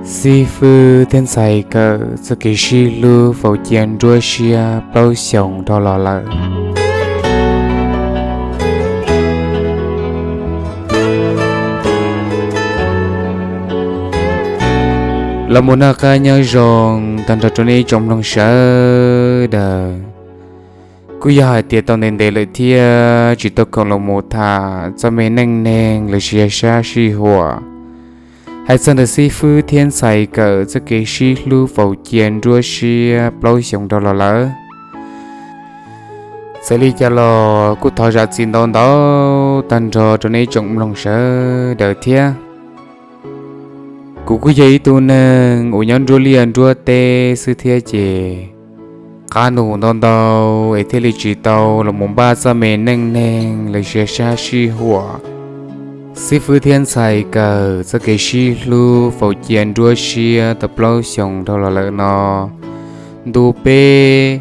Xib fwb thiab ntxhais kawm txoj kev sib hlub faus cia nruab siab plaub xyoos dhau los lawm. Los mus noj qab nyob zoo tag nrho rau nej ib tsoom mloog sawv daws. Kuj yog hais tias tau ntev ntev lawm thiab tsis tau koom los mus tham txoj me neej neeg los sis yog sab sij huam hais txog ntawm xib fwb thiab ntxhais kawm txoj kev sib hlub faus cia nruab siab plaub xyoos dhau los lawm. Txawm li cas los kuj thov zam txim ntau ntau tag nrho rau nej ib tsoom mloog sawv daws thiab. Kuv kuj yog ib tug neeg uas nyob nruab liaj nruab teb xwb thiab ces qab nus ntau ntau es thiaj li tsis tau los mus npaj txoj me neej neeg los sis sab sij huam xib fwb thiab ntxhais kawm txoj kev sib hlub faus cia nruab siab tau plaub xyoos dhau los lawm no ntu peb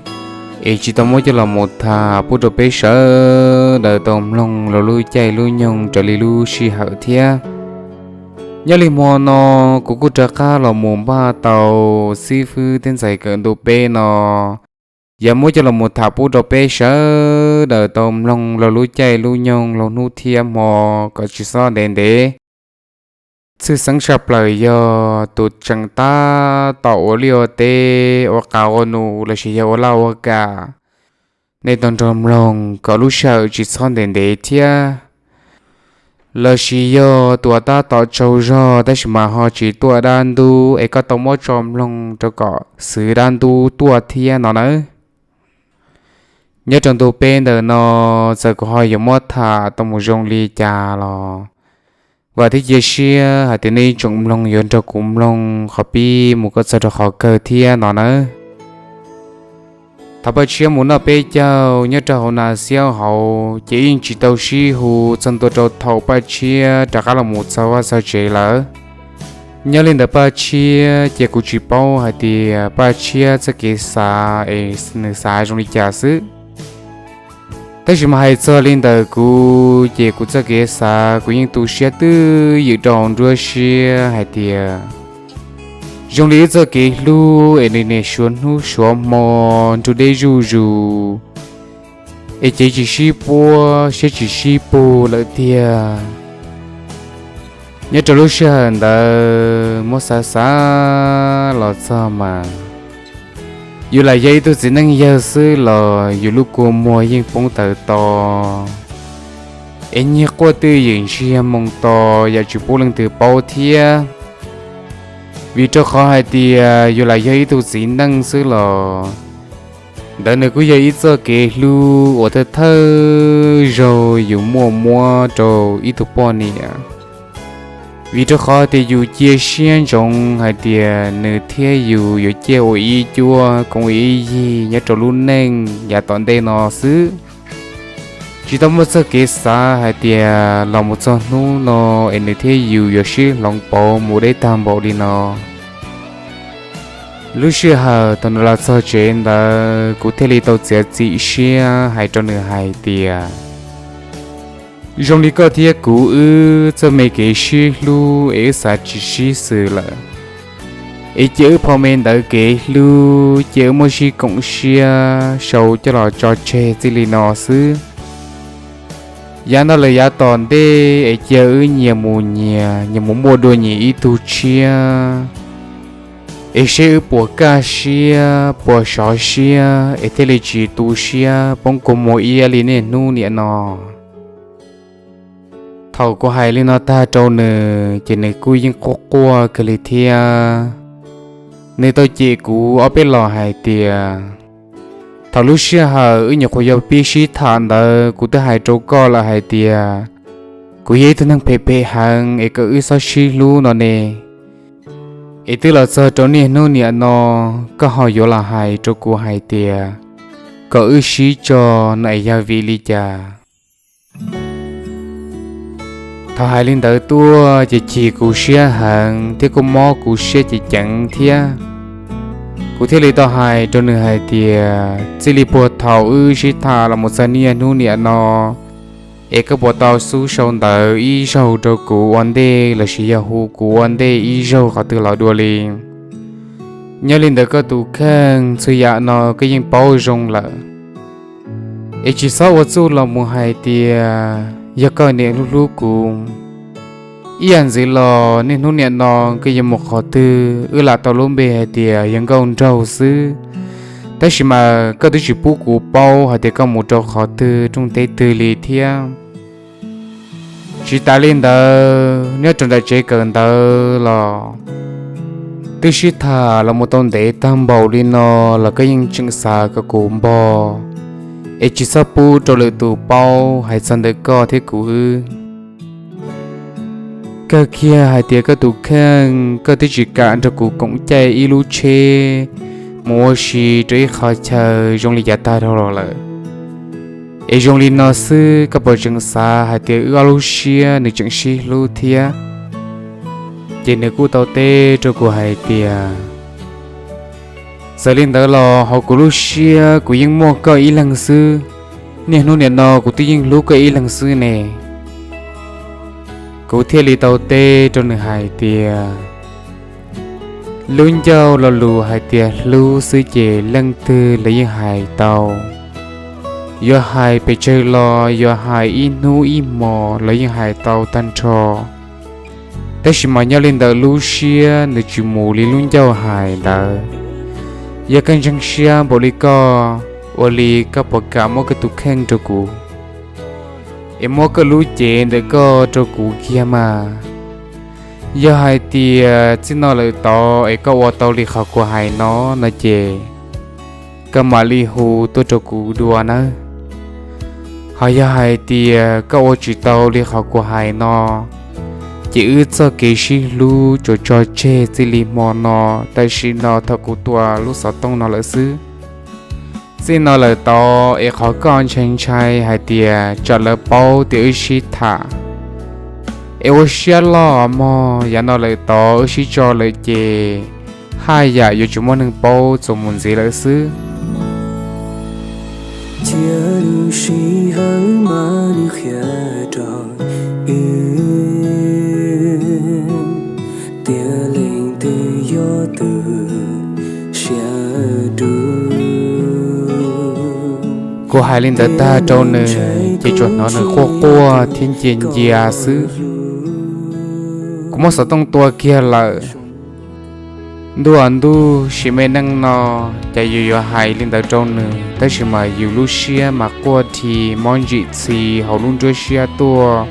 es tsis tau muab coj los mus tham pub rau peb sawv daws tau mloog rau lub caij lub nyoog raws li lub sij hawm thiab. Nyob li hmo no kuv kuj rov qab los mus npaj tau xib fwb thiab ntxhais kawm ntu peb no, yog muab coj los mus tham pub rau peb sawv daws tau mloog rau lub caij lub nyoog rau hnub thiab hmo kom tsis txhob ntev ntev. Tshwj xeeb tshaj plaws yog tus tseem tab tom ua liaj ua teb ua qas ua nus los sis yog ua laj ua kam, nej tau nrog mloog kom lub sij hawm tsis txhob ntev ntev thiab. Los sis yog tus uas tab tom tsaug zog tab sis mas ho tsis tuaj dab ntub es koj tau muab tso mloog rau kom xwv dab ntub tuaj thiab no nawb. Nyob rau ntu peb ntawm no, txawm kuv ho yuav muab tham tau mus zoo li cas los vam thiab cia siab hais tias nej ib tsoom mloog yuav nrog kuv mloog qhov pib mus kom txog rau qhov kawg thiab no nawb. Thaum Paj Tshiab mus noj peb caug nyob rau hauv Nas Xiaub hauv ces yeej tsis tau sib hu txog ntua rau thaum Paj Tshiab rov qab los mus txog vaj txog tsev lawm. Nyob li ntawm Paj Tshiab ces kuv tsis paub hais tias Paj Tshiab txoj kev xav es nws xav zoo li cas xwb. Tab sis mas hais txog li ntawm kuv ces kuv txoj kev xav kuv yeej tu siab twj ywm rau hauv nruab siab hais tias zoo li wb txoj kev hlub es nws niaj suav hnub suav hmo nrug deb zuj zus es cev tsis sib puab siab tsis sib pug lawm tiag. Nyob rau lub sij hawm ntawd muab xav xav los txog mas yus lam yog ib tug txiv neej yawg xwb los yus lub kua muag yeej poob tawv to es nyiag quaj twj ywm ntsiag moo to yam tsis pub leej twg paub thiab. Vim rau qhov hais tias yus lam yog ib tug txiv neej xwb los ntawd nws kuj yog ib txoj kev hlub uas thawj thawj zaug yus muaj muab rau ib tug poj niam. Vim rau qhov tias yus cia siab ntsoov hais tias nws thiab yus yuav ciaj ua ib cuab koom ua ib yig nyob rau lub neej yav tom ntej no xwb. Tsis tau muaj txoj kev xav hais tias los mus txog hnub no es nws thiab yus yuav sib hloov pauv mus deb tag npaum li no. Lub sij hawm thaum nws los txog tsev ntawd kuv thiaj li tau txiav txim siab hais rau nws hais tias, zoo li koj thiab kuv wb txoj me kev sib hlub es wb xav tsis sib xws lawm, es cia wb phau me ntawv kev hlub cia wb muab sib koom siab sau coj los tso tseg txij li no xwb. Yav no lawm yav tom ntej es cia wb nyias mus nyias, nyias mus muaj dua nyias ib tug tshiab, es seb wb puas kaj siab puas sov siab es thiaj li tsis tu siab poob kua muag iab li niaj hnub niam no. Thaum kuv hais li no tag rau nws ces nws kuj yeej quaj quaj kawg li thiab. Nws tau cem kuv ob peb los hais tias, thaum lub sij hawm wb nyuam qhuav yuav pib sib tham ntawd kuv twb hais rau koj lawm hais tias kuv yog ib tug neeg phem phem heev es kom wb txhob sib hlub no ne. Es twb los txog rau niaj hnub niam no, koj ho yuav los hais rau kuv hais tias kom wb sib tso no es yog vim li cas? Thaum hais li ntawd tuaj ces chim kuv siab heev thiab kuj mob kuv siab ceev ceev thiab. Kuv thiaj li tau hais rau nws hais tias txij li puag thaum wb sib tham los mus txog niaj hnub niam no, Es koj puas tau xub sau ntawv ib zaug rau kuv ua ntej lossis yog hu kuv ua ntej ib zaug qhov twg los dua li? Nyob li ntawd koj tus kheej txhua yam no koj yeej paub zoo lawm. Es tsis txhob ua txuj los mus hais tias yog koj niam hlub hlub kuv. Ib yam ntxiv los niaj hnub niam no koj yuav mus qhov twg wb lam tau lub npe hais tias yog nkauj nraug xwb, tab sis mas koj twb tsis pub kuv paub hais tias koj mus rau qhov twg rooj teb twg li thiab. Tsis tas li ntawd, nyob rau nram tsev kawm ntawv los twb sib tham los mus tau ntev tag npaum li no los koj yeej tseem xav kom kuv npog, es tsis txhob pub rau lwm tus paub hais txog ntawm koj thiab kuv wb. Kawg kiag hais tias koj tus kheej koj twb tsis kam nrog kuv koom caij ib lub tsheb mus ua si rau ib qho chaw zoo li cas tag dhau los lawm. Es zoo li no xwb koj puas tseem xav hais tias wb ob lub siab nws tseem sib hlub thiab? Ces nws kuj tau teb rau kuv hais tias, txawm li ntawd los hauv kuv lub siab kuv yeej muaj koj ib leeg xwb. Niaj hnub niam no kuv twb yeej hlub koj ib leeg xwb ne. Kuv thiaj li tau teb rau nws hais tias, lub ncauj lo lus hais tias hlub xwb ces leej twg los yeej hais tau. Yuav hais pes tsawg los yuav hais ib hnub ib hmos los yeej hais tau tag nrho. Tab sis mas nyob li ntawm lub siab nws tsis mus li lub ncauj hais ntawd. Yog koj ntseeg siab npaum li koj, ua li koj puas kam muab koj tus kheej rau kuv, es muab koj lub cev ntawm koj rau kuv kiag mas? Yog hais tias txij no lawm tod es koj ua tau li qhov kuv hais no no ces koj mam li hu tuaj rau kuv dua nawb. Ho yog hais tias koj ua tsis tau li qhov kuv hais no, ces wb txoj kev sib hlub tsuas tso tseg txij li hmo no, tam sim no thaum kuv tua lub xov tooj no lawm xwb. Txij no lawm tod es qhov koj ntshai ntshai hais tias tsam lawv paub tias wb sib tham, es ua siab loj mog, yav no lawm tod wb sib tso lawm ces haj yam yuav tsis muaj neeg paub txuas mus ntxiv lawm xwb. Cia lub sij hawm mas nws qhia rau wb tias leej twg yog tus siab dub. Kuv hais li ntawd tag rau nws ces tsuas hnov nws quaj quaj thiab ncia ncia xwb. Kuv muab xov tooj tua kiag lawm. Ntuj aw ntuj, sim me neej no, cas yus yuav hais li ntawd rau nws, tab sis mas yus lub siab mas quaj dhi mob ntsim txhi hauv lub nruab siab tuaj,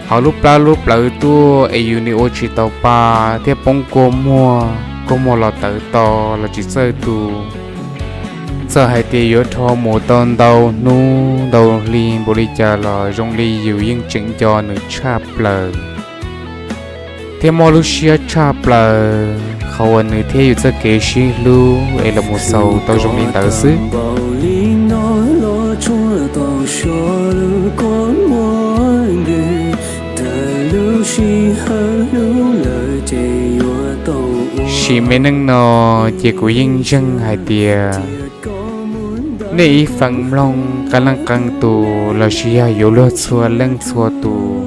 hauv lub plab lub plawv tuaj, es yus nim ua tsis tau pa thiab poob kua muag, kua muag los tawv to los tsis txawj tu. Txawm hais tias yuav rho mus tau ntau hnub ntau hli npaum li cas los zoo li yus yeej tseem nco nws tshaj plaws thiab mob lub siab tshaj plaws qhov uas nws thiab yus txoj kev sib hlub es los mus xaus tau zoo li ntawd xwb. Sim me neej no ces kuv yeej ntseeg hais tias nej ib feem mloog qee leej qee tus lossis yog yuav luag txhua leej txhua tus,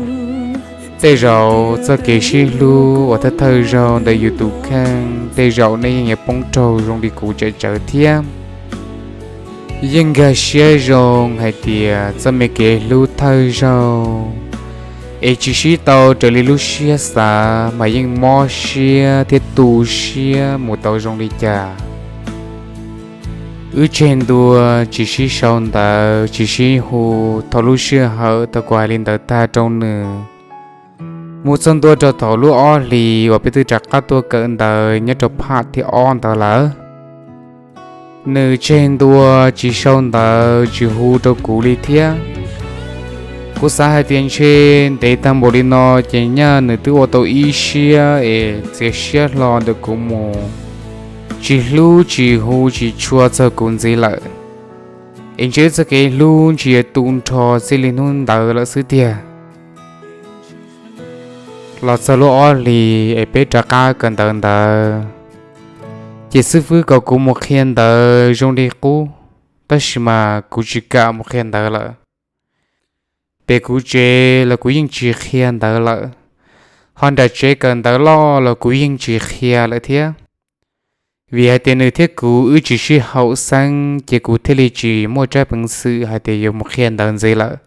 tej zaum txoj kev sib hlub uas thawj thawj zaug ntawm yus tus kheej tej zaum nej yeej yuav poob raug zoo li kuv tsam tsawv thiab. Yeej nkag siab zoo hais tias txoj me kev hlub thawj zaug es tsis sib tau raws li lub siab xav mas yeej mob siab thiab tu siab mus tau zoo li cas. Wb tseg ntua tsis sib sau ntawv tsis sib hu thaum lub sij hawm thaum kuv hais li ntawd tag rau nws, mus txog ntua rau thaum lub ob hlis uas peb twb rov qab tuaj kawm ntawv nyob rau phaj thib ob ntawd lawm. Nws tseg ntua tsis sau ntawv tsis hu rau kuv li thiab. Kuv xav hais tias ntshe ntev tag npaum li no ces nyaj nws twb ua tau ib siab es txiav siab hlo ntawm kuv mus, tsis hlub tsis hu tsis tshua txog kuv ntxiv lawm, es ntshe wb txoj kev hlub ntshe yuav tu nrho txij li hnub ntawd lawm xwb tiag. Los txog lub ob hlis es peb rov qab kawm ntawv ntawd, ces xib fwb kom kuv mus qhia ntawv zoo li qub, tab sis mas kuv tsis kam mus qhia ntawv lawm. Pem kuv tsev los kuv yeej tsis qhia ntawv lawm, ho nram tsev kawm ntawv loj los kuv yeej tsis qhia lawm thiab. Vim hais tias nws thiab kuv wb tsis sib haum xeeb ces kuv thiaj li tsis muaj tsab peev xwm hais tias yuav mus qhia ntawv ntxiv lawm.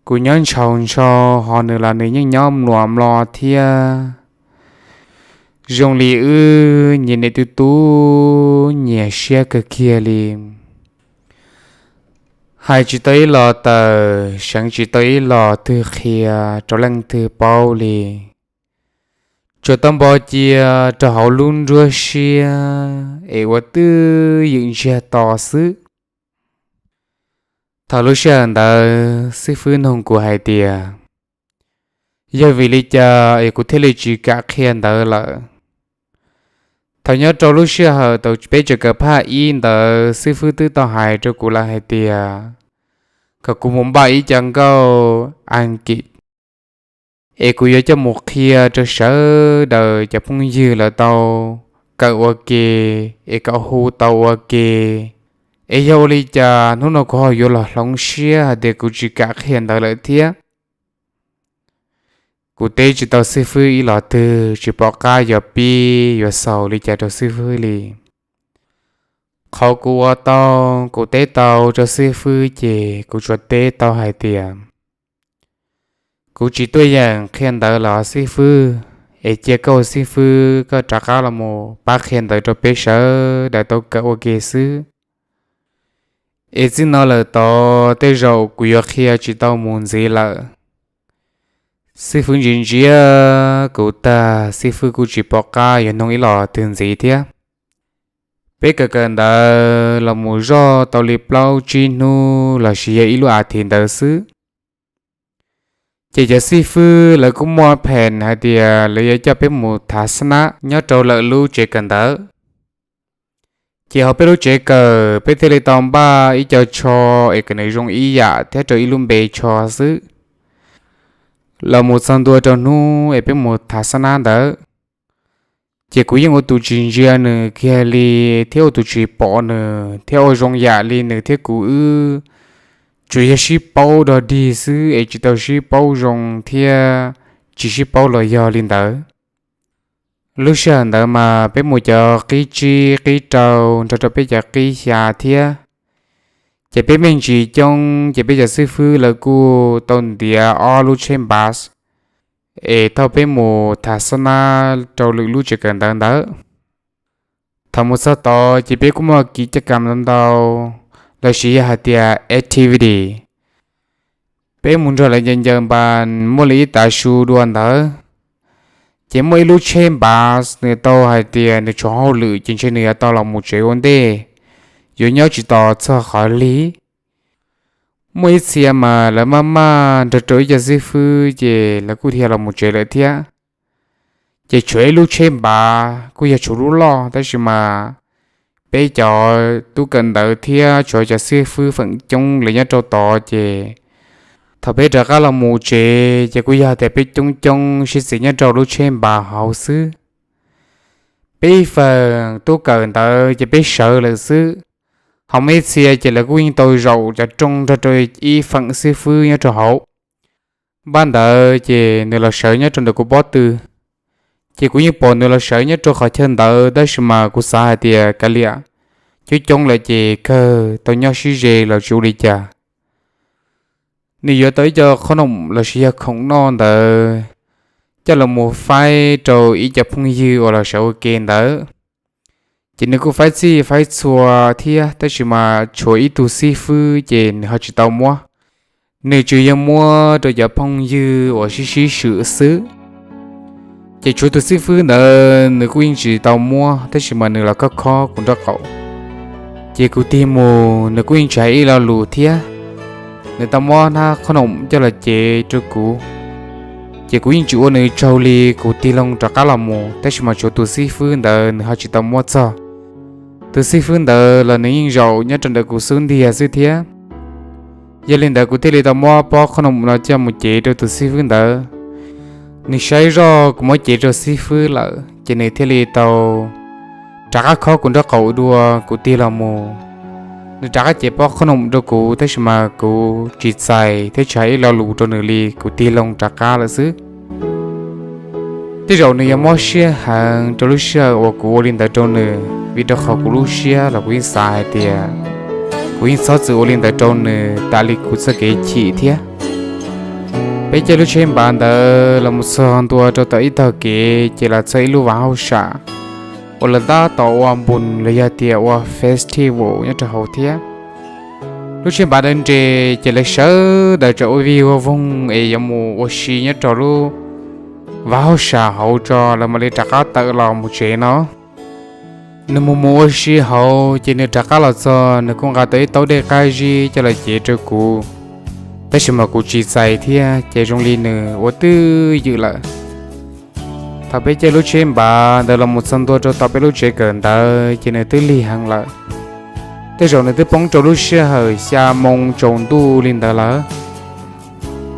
Kuv nyob ntshaus ntsho, ho nws los nws yeej nyob mluas mlo thiab. Zoo li wb nyias niam tub tub nyias siab kawg kiag li. Hais tsis tau ib los tawm, seev tsis tau ib los twg qhia rau leej twg paub li. Tsuas tau npo cia rau hauv lub nruab siab es ua twj ywm ntsiag to xwb. Thaum lub sij hawm ntawd xib fwb nug kuv hais tias, yog vim li cas es kuv thiaj li tsis kam qhia ntawv lawm? Thaum nyob rau lub sij hawm thaum peb tseem kawm phaj ib ntawd xib fwb twb tau hais rau kuv lawm hais tias kom kuv mus npaj ib co nkauj Askiv es kuv yuav coj mus qhia rau sawv daws cov phooj ywg lawv tau kawm ua ke es kom hu tau ua ke. Es yog ua li cas hnub no kuv ho yuav los hloov siab hais tias kuv tsis kam qhia ntawv lawm thiab? Kuv teb tsis tau xib fwb ib los twg, tsis pom qab yuav pib yuav xaus li cas rau xib fwb li. Qhov kuv ua tau, kuv teb tau rau xib fwb ces kuv tsuas teb tau hais tias, kuv tsis tuaj yeem qhia ntawv los xib fwb, es cia koj ua xib fwb koj rov qab los mus pab qhia ntawv rau peb sawv daws tau kawm ua ke xwb. Es txij no lawm tod tej zaum kuv yuav qhia tsis tau mus ntxiv lawm. Xib fwb ntsia ntsia kuv tag, xib fwb kuj tsis pom qab yuav nug ib los twg ntxiv thiab. Peb kawm kawm ntawv los mus zoj tau li plaub tsib hnub lossis yog ib lub as thiv ntawd xwb, ces cov xib fwb lawv kuj muaj phees hais tias lawv yuav coj peb mus thav xab nab nyob rau lawv lub tsev kawm ntawv. Ces hauv peb lub tsev kawm peb thiaj li tau npaj ib co tsho es kom nws zoo ib yam thiab rau ib lub npe tsho xwb, los mus txog ntua rau hnub es peb mus thav xab nab ntawd. Ces kuv yeej ua tus tsis ntsia nws kiag li thiab ua tus tsis pom nws thiab ua zoo yam li nws thiab kuv wb tsuas yog sib paub dog dig xwb es tsis tau sib paub zoo thiab tsis sib paub los yog li ntawd. Lub sij hawm ntawd mas peb mus cov qib tsib qib rau nrog rau peb cov qib xya thiab. Ces peb me ntsis coob ces peb cov xib fwb lawv kuj tau ntiav ob lub tsheb npas es thauj peb mus thav xab nab rau lwm lub tsev kawm ntawv ntawd. Thaum mus txog tod ces peb kuj muaj kis caj kam ntau ntau, lossis yog hais tias activity. Peb mus nrog lawv ncaws ncaws npas muaj li ib tav su dua ntawd. Ces muaj ib lub tsheb npas nws tau hais tias nws tshuav hauj lwm ces ntshe nws yuav tau los mus tsev ua ntej, yuav nyob tsis tos txog qhov lig. Muaj ib txhia mas lawv maj maj nrog rau ib co xib fwb ces lawv kuj dhia los mus tsev lawm thiab. Ces tshuav ib lub tsheb npas kuj yog tshuav lub loj tab sis mas peb cov tub kawm ntawv thiab tshuav cov xib fwb feem coob lawv nyob rau tod ces thaum peb rov qab los mus tsev ces kuj yog tias peb coob coob sib txiv nyob rau lub tsheb npas hauv xwb. Peb ib feem tub kawm ntawv ces peb sawv lawm xwb, ho muaj ib txhia ces lawv kuj yeej tau zaum cov rooj nrog rau ib feem xib fwb nyob rau hauv. Npaj ntawd ces nws los sawv nyob rau ntawm kuv pob tw, ces kuv yeej pom nws los sawv nyob rau qhov chaw ntawd tab sis mas kuv xav hais tias kav liam, coob coob lawm ces kawg tau nyob sib ze los tsis ua li cas. Nws yuav tau ib co qhob noom lossis yog khoom noj ntawd coj los mus faib rau ib co phooj ywg uas los sawv ua ke ntawd. Ces nws kuj faib txij faib txhua thiab tab sis mas tshuav ib tug xib fwb ces nws ho tsis tau muab. Nws tsuas yog muab rau cov phooj ywg uas sib sib swm xwb. Ces tshuav tus xib fwb ntawd nws kuj yeej tsis tau muab tab sis mas nws los khob khob kuv nraub qaum. Ces kuv tig mus nws kuj yeej tsis hais ib lo lus thiab. Nws tau muab hnab qhob noom coj los cev rau kuv. Ces kuv yeej tsis ua nws tsaug li, kuv tig loo rov qab los mus tab sis mas tshuav tus xib fwb ntawd nws ho tsis tau muab txog. Tus xib fwb ntawd los nws yeej zaum nyob rau ntawm kuv xub ntiag xwb thiab. Yog li ntawd kuv thiaj li tau muab pob qhob noom no coj mus cev rau tus xib fwb ntawd. Nws saib zoj kuv muab cev rau xib fwb lawm ces nws thiaj li tau rov qab khob kuv nraub qaum dua kuv tig los mus. Nws rov qab cev pob qhob noom rau kuv, tab sis mas kuv tsis txais thiab tsis hais ib lo lus rau nws li, kuv tig loo rov qab lawm xwb. Tej zaum nws yuav mob siab heev rau lub sij hawm uas kuv ua li ntawd rau nws, vim rau qhov kuv lub siab los kuv yeej xav hais tias kuv yeej txhob txwm ua li ntawd rau nws tas li kuv txoj kev chim thiab. Peb caij lub tsheb npav ntawd los mus txog ntua rau tom ib tog kev ces los txog ib lub vaj hauj sam uas lawv tab tom ua npus los yog tias ua festival nyob rau hauv thiab. Lub tsheb npav ntawd nres ces lawv sawv daws tseem ua vij ua voog es yuav mus ua si nyob rau lub vaj hauj sam hauv tso, lawv mam li rov qab tawm los mus tsev no. Nws mus mus ua si hauv ces nws rov qab los txog, nws kuj nqa tau ib taub dej qab zib coj los cev rau kuv, tab sis mas kuv tsis txais thiab ces zoo li nws ua twj ywm lawm. Thaum peb caij lub tsheb npav ntawd los mus txog ntua rau tom peb lub tsev kawm ntawv ces nws twb lig heev lawm. Tej zaum nws twb poob rau lub sij hawm xya moo tsaus ntuj li ntawd lawm,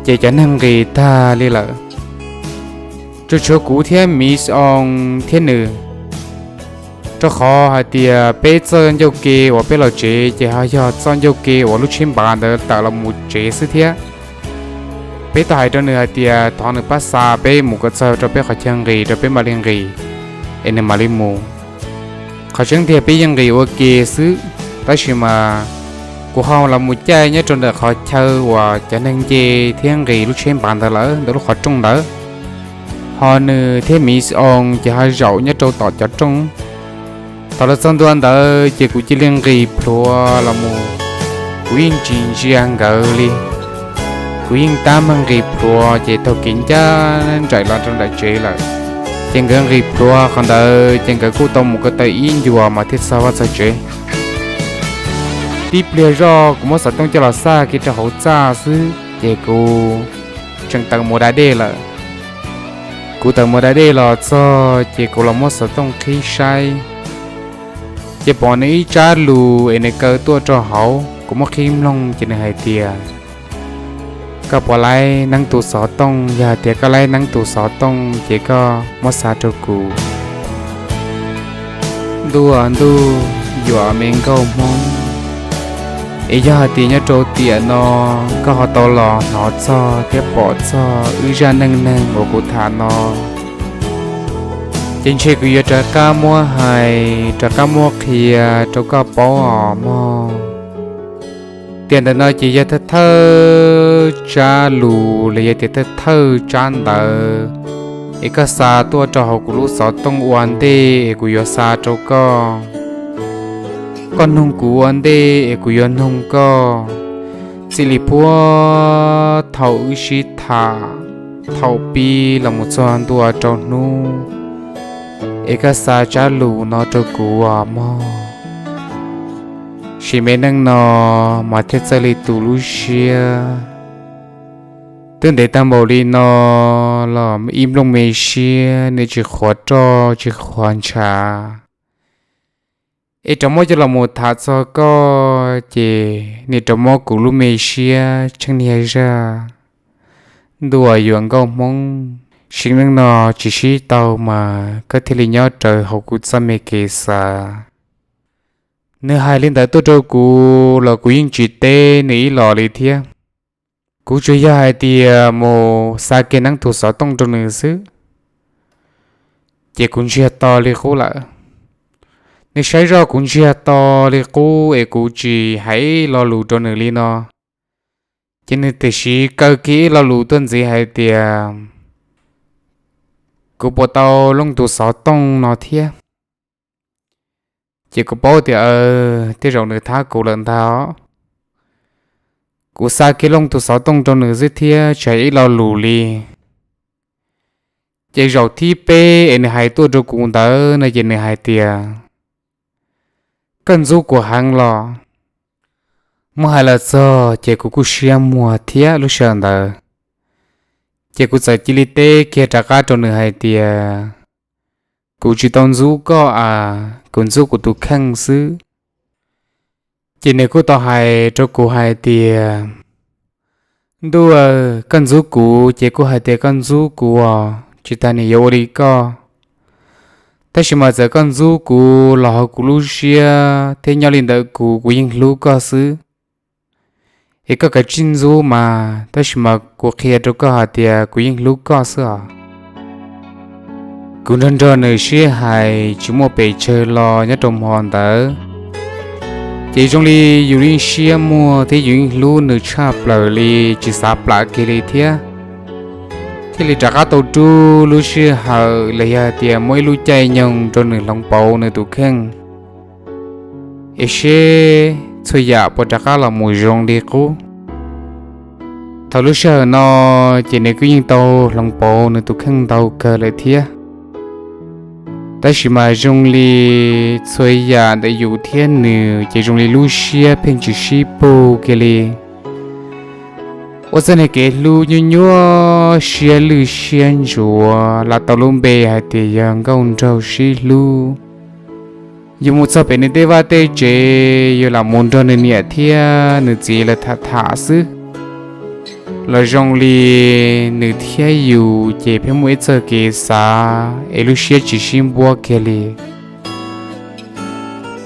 ces cov neeg nqis tag li lawm. Tsuas tshuav kuv thiab Miss Ong thiab nws, rau qhov hais tias peb txoj ncauj ke uas peb los tsev ces ho yog txoj ncauj ke uas lub tsheb npav ntawd tawm los mus tsev xwb thiab. Peb tau hais rau nws hais tias thov nws pab xa peb mus kom txog rau peb qhov chaw nqis rau peb mam li nqis, es nws mam li mus. Qhov tseeb tiag peb yeej nqis ua ke xwb, tab sis mas kuv ho los mus caij nyob rau ntawm qhov chaw uas cov neeg nce thiab nqis lub tsheb npav ntawd lawm ntawm lub qhov rooj ntawd, ho nws thiab Miss Ong ces ho zaum nyob rau tom cov rooj. Thaum los txog ntua ntawd ces kuv cia li nqis plhuav los mus, kuv yeej tsis ntsia nkawd li. Kuv yeej tab meeg nqis plhuav ces taug kev ncaj nraim los rau nram tsev lawm. Ces nkawd nqis plhuav qhov ntawd ces nkawd kuj tau mus ko taw ib ncua mas thiaj txog vaj txog tsev. Tib pliag zoj kuv muab xov tooj coj los xaj kiag rau hauv txaj xwb ces kuv tseem tawm mus da dej lawm. Kuv tawm mus da dej los txog ces kuv los muab xov tooj qhib saib, ces pom nws ib tsab lus es nws kaw tuaj rau hauv. Kuv muab qhib mloog ces nws hais tias, koj puas laib neeb tus xov tooj? Yog hais tias koj laib neeb tus xov tooj ces koj muab xa rau kuv. Ntuj ntuj, yuam me nkauj Hmoob, es yog hais tias nyob rau tiam no koj ho tau los hnov txog thiab pom txog wb zaj neej neeg uas kuv tham no, ces ntshe kuv yuav rov qab muab hais rov qab muab qhia rau koj paub os mog. Tiam ntawm no ces yog thawj thawj tsab lus los yog tias thawj thawj tsab ntawv es koj xa tuaj rau hauv kuv lub xov tooj ua ntej es kuv yuav xa rau koj. Koj noog kuv ua ntej es kuv yuav noog koj. Txij li puag thaum wb sib tham, thaum pib los mus txog ntua rau hnub, es koj xa tsab lus no rau kuv os mog. Sim me neej no mas thiaj txawj li tus lub siab. Twb ntev tag npaum li no los ib nplooj me siab nws tsis qhuav roj tsis qhuav ntshav, es rov muab coj los mus tham txog koj ces nws rov muab kuv lub me siab tsheej niag zaj. Ntuj yuam nkauj Hmoob, sim neej no tsis sib tau mas koj thiaj li nyob rawv hauv kuv txoj me kev xav. Nws hais li ntawd tuaj rau kuv los kuv yeej tsis teb nws ib los li thiab. Kuv tsuas yog hais tias mus xa kiag neeb tus xov tooj rau nws xwb, ces kuv ntsiag to li qub lawm. Nws saib zoj kuv ntsiag to li qub es kuv tsis hais ib lo lus rau nws li no, ces nws tiam sis kaw kiag ib lo lus tuaj ntxiv hais tias, kuv puas tau looj tus xov tooj no thiab? Ces kuv paub tias tej zaum nws thab kuv lawm ntag. Kuv xa kiag looj tus xov tooj rau nws xwb thiab tsis hais ib lo lus li. Ces zaum thib peb es nws hais tuaj rau kuv ntawd no ces nws hais tias, koj ntxub kuv heev los? Muab hais los txog ces kuv kuj siab muag thiab lub sij hawm ntawd. Ces kuv txawm cia li teb kiag rov qab rau nws hais tias, kuv tsis tau ntxub koj as, kuv ntxub kuv tus kheej xwb. Ces nws kuj tau hais rau kuv hais tias, ntuj, koj ntxub kuv ces kuj hais tias koj ntxub kuv os, tsis tas nws yuav ua li koj. Tab sis mas txawm koj ntxub kuv los hauv kuv lub siab thiab nyob li ntawm kuv, kuv yeej hlub koj xwb. Es koj kav tsij ntxub mas, tab sis mas kuv qhia rau koj hais tias kuv yeej hlub koj xwb os. Kuv nrog nrog nws sib hais tsis muaj pes tsawg los nyob rau hmo ntawd, ces zoo li yus yeej siab muag thiab yus yeej hlub nws tshaj plaws li, tsis xav plam kiag li thiab. Thiaj li rov qab tau rub lub sij hawm los yog hais tias muaj ib lub caij nyoog rau nws hloov pauv nws tus kheej, es seb txhua yam puas rov qab los mus zoo li qub. Thaum lub sij hawm no ces nws kuj yeej tau hloov pauv nws tus kheej ntau kawg lawm thiab. Tab sis mas zoo li txhua yam ntawm yus thiab nws ces zoo li lub siab pheej tsis sib pug kiag li. Ua txoj niag kev hlub nyuaj nyuaj siab lwj siab ntsuav lam tau lub npe hais tias yog nkauj nraug sib hlub. Yus mus txog pem nws tej vaj tej tsev, yus lam mus nrog nws niam thiab nws txiv lawv tham tham xwb, los zoo li nws thiab yus ces pheej muaj ib txoj kev xav es lub siab tsis sib npuab kiag li.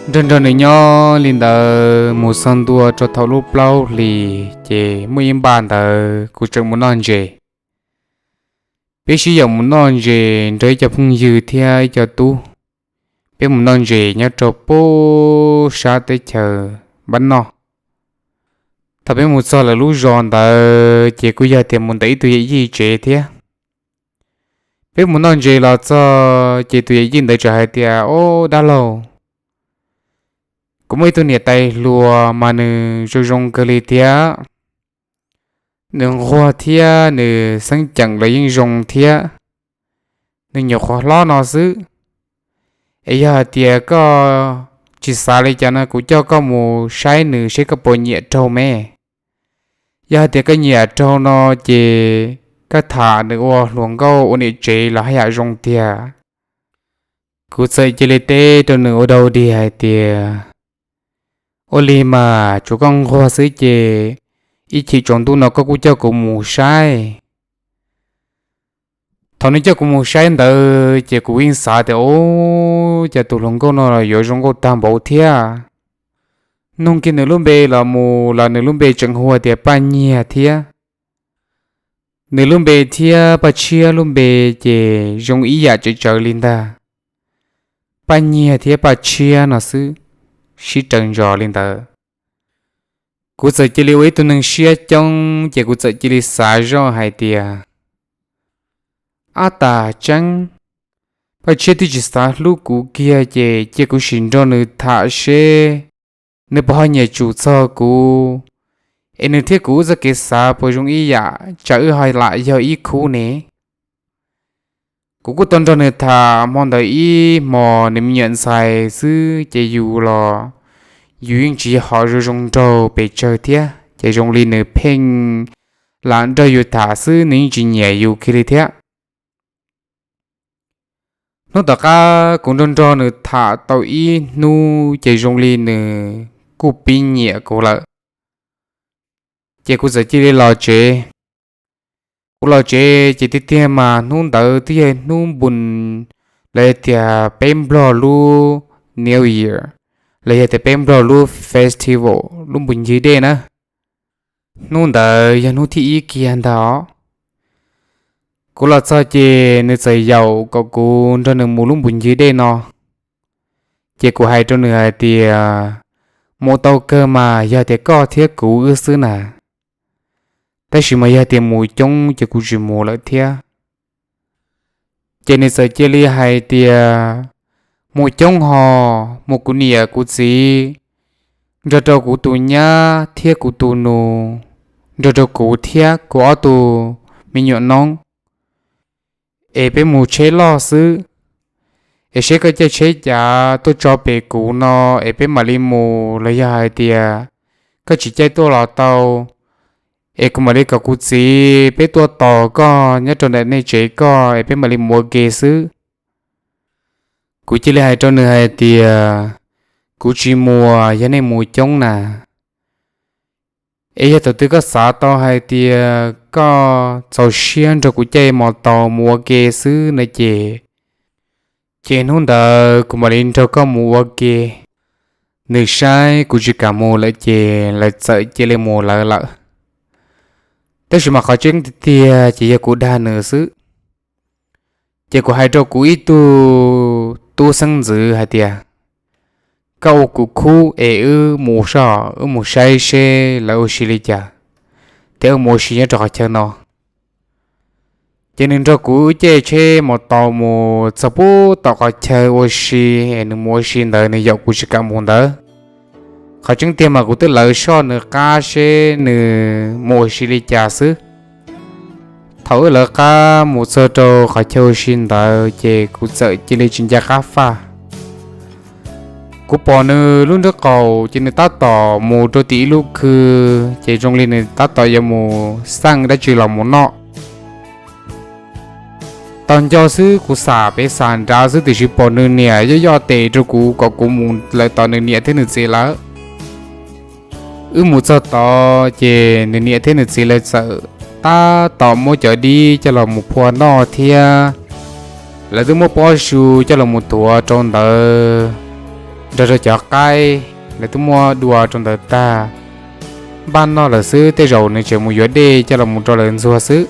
Nrog nrog nws nyob li ntawd mus txog ntua rau thaum lub plaub hlis ces muaj ib npaj ntawd kuv tseem mus noj ntses. Peb sib yaum mus noj ntses nrog ib co phooj ywg thiab ib co tub. Peb mus noj ntses nyob rau pem sab teb chaws npab noj. Thaum peb mus txog lawv lub zos ntawd ces kuj yog tias mus ntawm ib tug yawm yij tsev thiab. Peb mus noj ntses los txog ces tus yawm yij ntawd txawm hais tias, Ob, dab laug, kuv muaj ib tug niam tais hluas mas nws zoo zoo kawg li thiab. Nws nquag thiab nws xeeb ceem los yeej zoo thiab. Nws nyuam qhuav hlob no xwb. Es yog hais tias koj tsis xav li cas no kuv coj koj mus saib nws seb koj puas nyiam raug me. Yog hais tias koj nyiam raug no ces koj tham nws ua hluas nkauj ua niam tsev los haj yam zoo tiag. Kuv txawm cia li teb rau nws ua dau dig hais tias, Ua li mas tsuav koj nquag xwb ces ib chim tsaus ntuj no koj kuj coj kuv mus saib. Thaum nws coj kuv mus saib ntawd ces kuv yeej xav tias, Ub, cas tus hluas nkauj no los yuav zoo nkauj tag npaum thiab. Nug kiag nws lub npe los mus los nws lub npe tseem hu tias Paj Nyiag thiab. Nws lub npe thiab Paj Tshiab lub npe ces zoo ib yam tsawv tsawv li ntag. Paj Nyiag thiab Paj Tshiab no xwb, sib raws ntsos li ntawd. Kuv txawm cia li ua ib tug neeg siab coob ces kuv txawm cia li xav zoj hais tias, Ab tas tseeb, Paj Tshiab twb tsis xav hlub kuv kiag ces cia kuv sim nrog nws tham seb nws puas ho nyiam tsum txog kuv, es nws thiab kuv wb txoj kev xav puas zoo ib yam, tsam wb ho lam yog ib khub ne. Kuv kuj tau nrog nws tham hmo ntawd ib hmos nws me nyuam ntxhais xwb ces yus los yus yeej tsis yog hom zoo zoo nraug pes tsawg thiab ces zoo li nws pheej lam nrog yus tham xwb, nws yeej tsis nyiam yus kiag li thiab. Hnub tom qab kuv nrog nrog nws tham tau ib hnub ces zoo li nws kuj pib nyiam kuv lawm. Ces kuv txawm cia li los tsev. Kuv los tsev ces tiag tiag mas hnub ntawd twb yog hnub npus, los yog tias peb nplog lub New Year, los yog tias peb nplog lub festival, lub npus ncig dej na. Hnub ntawd yog hnub thib ib kiag ntag. Kuv los txog ces nws txawm yaum kom kuv nrog nws mus lub npus ncig dej no. Ces kuv hais rau nws hais tias, Mus tau kawg mas yog tias koj thiab kuv wb xwb na, tab sis mas yog tias mus coob ces kuv tsis mus lawm thiab. Ces nws txawm cia li hais tias, Mus coob ho, mus kuv niam kuv txiv, nrog rau kuv tus nyab thiab kuv tus nus, nrog rau kuv thiab kuv ob tug me nyuam noob, es peb mus tsheb loj xwb, es seb koj caij tsheb cav tuaj tso pem kuv no, es peb mam li mus, los yog hais tias koj tsis caij tuaj los tau, es kuv mam li kom kuv txiv peb tuaj tos koj nyob rau ntawm nej tsev koj, es peb mam li mus ua ke xwb. Kuv cia li hais rau nws hais tias, Kuv tsis mus, yog nej mus coob na. Es yog thaum twg koj xav tau hais tias koj txaus siab nrog kuv caij mos taus mus ua ke xwb no ces, Ces hnub ntawd kuv mam li nrog koj mus ua ke. Nws saib kuv tsis kam mus lawm ces lawv txawm cia li mus lawv lawm. Tab sis mas qhov tseeb tiag tiag ces yog kuv dag nws xwb. Ces kuv hais rau kuv ib tug tub xeeb ntxwv hais tias, koj ua kuv khub es wb mus soj, wb mus saib seb lawv ua si li cas, thiab wb mus ua si nyob rau qhov chaw no. Ces nws nrog kuv wb caij tsheb mus tau mus txog puag tom qhov chaw ua si es nws mus ua si ntawd, nws yaum kuv tsis kam mus ntawd. Qhov tseeb tiag mas kuv twb lawv soj nws qab seb nws mus ua si li cas xwb. Thaum wb lawv qab mus txog rau qhov chaw ua si ntawd ces kuv txawm cia li tsis nco qab faj. Kuv pom nws lub nraub qaum ces nws tab tom mus rau tim ib lub khw, ces zoo li nws tab tom yuav mus xaj dab tsi los mus noj. Tau nco xwb kuv xam pem xam nrad xwb tiam sis pom nws niam yoj yoj tes rau kuv kom kuv mus lawm tom nws niam thiab nws txiv lawv. Wb mus txog tod ces nws niam thiab nws txiv lawv txawm tab tom muab cov dib coj los mus phua noj thiab lawv twb muab pob su coj los mus tuav rau ntawd nrog rau cov qaib, lawv twb muab dua rau ntawd tag, npaj noj lawm xwb, tej zaum nws tseem mus yuav dej coj los mus rau lawv ntxuag xwb.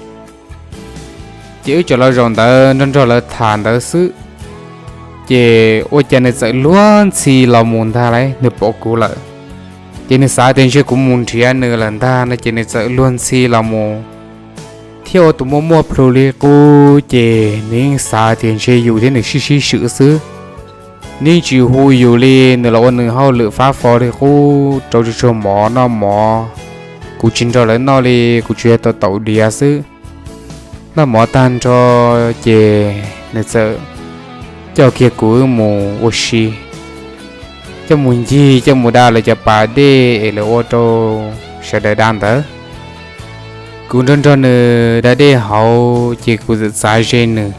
Ces wb tseem los zaum ntawd nrog nrog lawv tham ntawd xwb, ces ua cas nws txawm luag ntxhi los mus ntag lauj, nws pom kuv lawm. Ces nws xav tias ntshe kuv mus nrhiav nws lawm ntag no ces nws txawm luag ntxhi los mus thiab ua tus muaj muaj plhu li qub, ces nws yeej xav tias ntshe yus thiab nws sib sib swm xwb. Nws yeej tsis hu yus li, nws los ua nws hauj lwm fab fo li qub, rau tsuag tsuag mov noj mov. Kuv tsis nrog lawv noj li, kuv tsuas yog tau taum diav xwb. Noj mov tag nrho ces nws txawm coj kiag kuv wb mus ua si, coj mus ncig, coj mus da lawv cov pas dej es lawv ua rau sawv daws da ntawd. Kuv nrog nrog nws da dej hauv ces kuv txawm txav ze nws.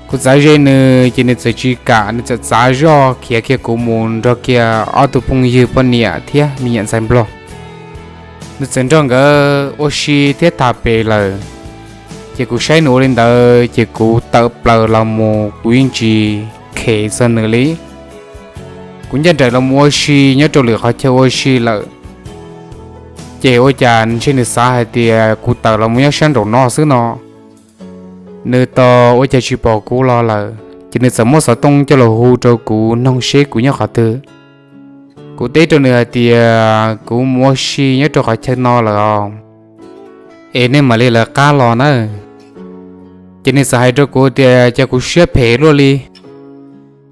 Kuv txav ze nws ces nws txawm tsis kam, nws txawm txav zoj khiav kiag kuv mus nrog kiag ob tug phooj ywg poj niam thiab me nyuam ntxhais nplog. Nws txawm nrog nkawd ua si thiab tham pem lawm. Ces kuv saib nws ua li ntawd ces kuv tawm plaws los mus, kuv yeej tsis khem txog nws li. Kuv ncaj nraim los mus ua si nyob rau lwm qhov chaw ua si lawm. Ces ua cas ntshe nws xav hais tias kuv tawm los mus nyob sab nraum no xwb no, nws tos ua cas tsis pom kuv los lawm, ces nws txawm muab xov tooj coj los hu rau kuv noog seb kuv nyob qhov twg. Kuv teb rau nws hais tias kuv mus ua si nyob rau qhov chaw no lawm os, es nej mam li lawv qab los na. Ces nws txawm hais rau kuv tias cas kuv siab phem luaj li,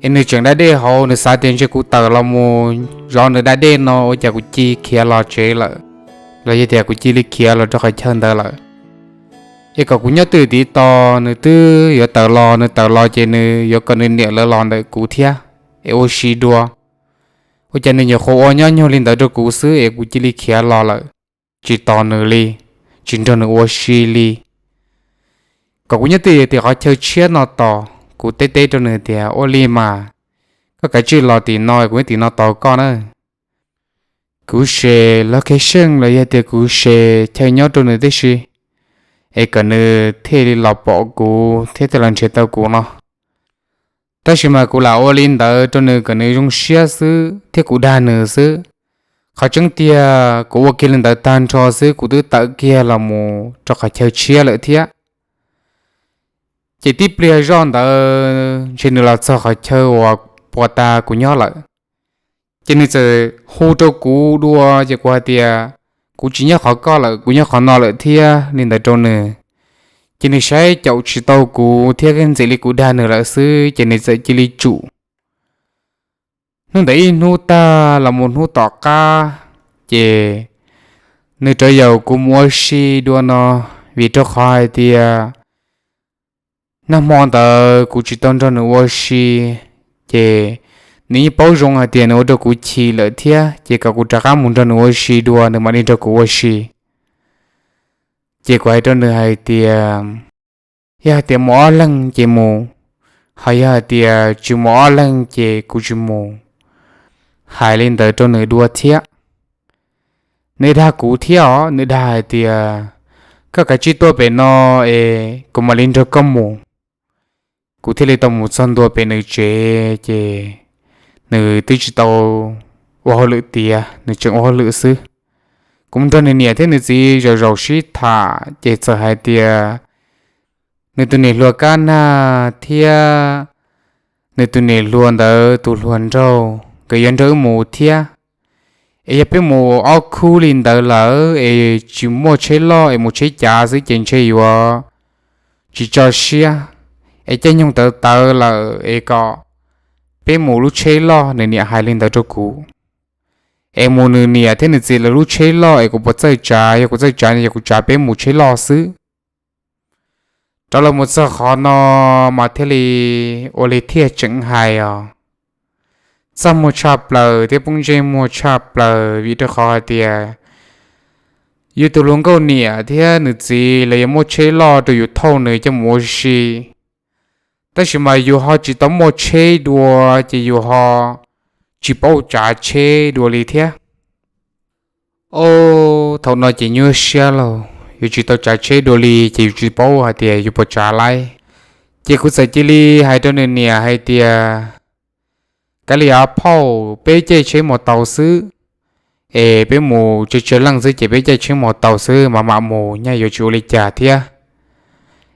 es nws tseem da dej hauv, nws xav tias ntshe kuv tawm los mus zov nws da dej no ua cas kuv cia li khiav los tsev lawm, los yog tias kuv cia li khiav los rau qhov chaw ntawd lawm, es kom kuv nyob twj ywm tiv tos, nws twb yuav tawm los, nws tawm los ces nws yuav kom nws niam lawv los ntawm kuv thiab es ua si dua. Ua cas nws nyuam qhuav ua nyob nyuag li ntawd rau kuv xwb es kuv cia li khiav los lawm, tsis tos nws li, tsis nrog nws ua si li, kom kuv nyob twj ywm tim qhov chaw tshiab no tos. Kuv teb teb rau nws tias ua li mas, koj kav tsij los tim no, kuv nyob tim no tos koj na. Kuv se location los yog tias kuv se chaw nyob rau nws tib si, es kom nws thiaj li los pom kuv thiab thiaj los nrhiav tau kuv no. Tab sis mas kuv lam ua li ntawd rau nws kom nws zoo siab xwb thiab kuv dag nws xwb. Qhov tseeb tiag kuv ua kiag li ntawd tag nrho xwb kuv twb tawm kiag los mus rau qhov chaw tshiab lawm thiab. Ces tib pliag zoj ntawd ntshe nws los txog qhov chaw uas puas tas kuv nyob lawm. Ces nws txawm hu rau kuv dua, ces kuv hais tias kuv tsis nyob qhov koj lawm, kuv nyob qhov no lawm thiab li ntawd rau nws. Ces nws saib caum tsis tau kuv thiab ntxim li kuv dag nws lawm xwb ces nws txawm cia li tsum. Hnub ntawd ib hnub tag los mus hnub tom qab, ces nws rov yaum kuv mus ua si dua no, vim rau qhov hais tias nag hmo ntawd kuv tsis tau nrog nws ua si, ces nws yeej paub zoo hais tias nws ua rau kuv chim lawm thiab, ces kom kuv rov qab mus nrog nws ua si dua nws mam li nrog kuv ua si. Ces kuv hais rau nws hais tias yog hais tias mus ob leeg ces mus, ho yog hais tias tsis mus ob leeg ces kuv tsis mus. Hais li ntawd rau nws dua thiab. Nws dag kuv thiab os, nws dag hais tias koj kav tsij tuaj pem no es kuv mam li nrog koj mus. Kuv thiaj li tau mus txog ntua pem nws tsev ces nws twb tsis tau ua hauj lwm tiav, nws tseem ua hauj lwm xwb. Kuv nrog nws niam thiab nws txiv zaum zaum sib tham ces txawm hais tias nws tus niam hluas Kab Nag thiab nws tus niam hluas ntawd tus hluas nraug nkawd yuav nrog wb mus thiab. Es yog peb mus ob khub li ntawd lawm es tsis muaj tsheb loj es mus tsheb cav xwb ces ntshe yuav tsis tso siab. Es caij nyoog tawv tawv lawm es kom peb mus lub tsheb loj, nws niam hais li ntawd rau kuv. Es mus nws niam thiab nws txiv lawv lub tsheb loj es kuv puas txawj tsav, yog kuv txawj tsav no yog kuv tsav peb mus tsheb loj xwb. Rov los mus txog qhov no mas thiaj li ua li thiaj tseem hais os. Txaj muag tshaj plaws thiab poob ntsej muag tshaj plaws vim rau qhov hais tias yus tus hluas nkauj niam thiab nws txiv lawv yuav muab tsheb loj rau yus thauj nws coj mus ua si. Tab sis mas yus ho tsis tau muaj tsheb dua ces yus ho tsis paub tsav tsheb dua li thiab. Ob, thaum no ces nyuaj siab lauj, yus tsis tau tsav tsheb dua li ces yus tsis paub hais tias yus puas tsav laib. Ces kuv txawm cia li hais rau nws niam hais tias, kav liam phauj, peb caij tsheb mos taus xwb, es peb mus tsawg tsawg leej xwb ces peb caij tsheb mos taus xwb mas mam mus nyaj yuav tsis ua li cas thiab.